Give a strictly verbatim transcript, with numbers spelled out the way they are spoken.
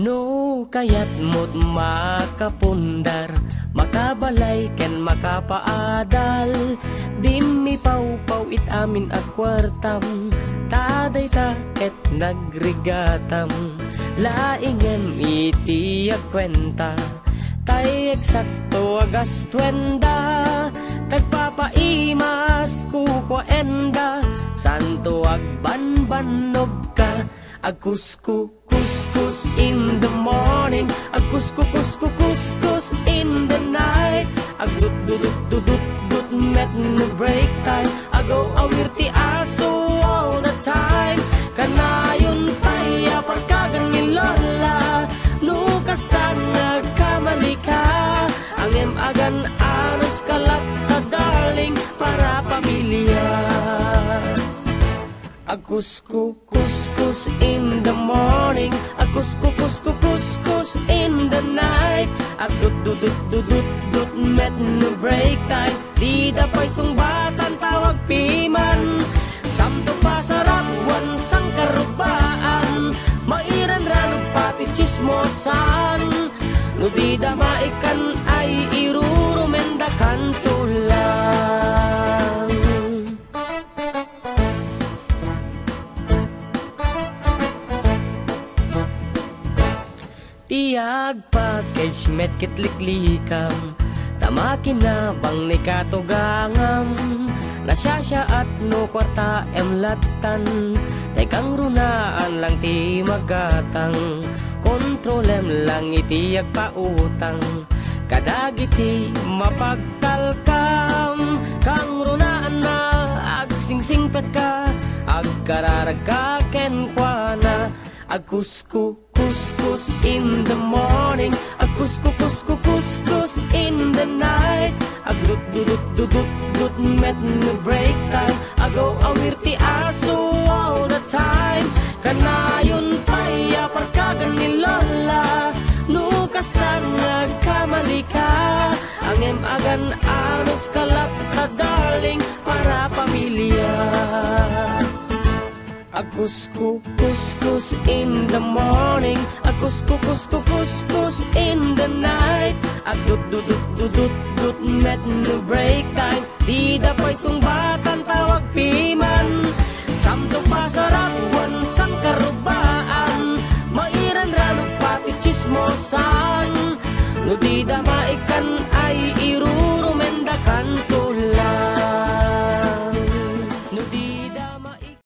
No kayatmo't makapundar, makabalay ken makapaadal, dimmi pawpaw it amin a kuartam, ta dayta ket nagrigatam. Laingem iti agkuenta, tay eksakto a gastuenda, tagpapaimas kukuaenda, santo agbanbannobka, agkusku Kuskus in the morning, agkuskukuskukuskus in the night. Agdutdudutdudutdut met no break time. Agaw-awir ti aso all the time. Kanayon pay a parkagan ni Lola, no kasta nga agkamalika. Angem agan-anos ka latta, darling, para pamilya. Agkuskukuskus in the morning, agkuskukuskukuskus in the night. Agdutdudutdudutdut met no break time. Dida pay sungbatan tawag piman. Samto pasarap wan sangkarubaan. Mairanranog pati chismosan. No dida maikkan ay irurumendakanto lang. Ti agpackage met ket liklikam, ta makinabang ni katugangam. Nasiasiaat no kuartaem lattan, tay kangrunaan lang ti magatang. Kontrolem lang iti agpautang kadagiti mapagtalkam. Kangrunaanna agsingsingpetka, agkararagka kenkuana. Agkuskukuskus in the morning, agkuskukuskukuskus in the night. Agdutdudutdudutdut met no break time. Agaw-awir ti aso all the time. Kanayon pay a parkagan ni Lola, no kasta nga agkamalika. Angem agan-anos ka latta, darling, para pamilya. Agkuskukuskus in the morning, agkuskukuskukuskus in the night. Agdutdudutdudutdut met no break time. Dida pay sungbatan tawag piman. Samto pasarap wan sangkarubaan. Mairanranog pati chismosan. No dida maikkan ay irurumendakanto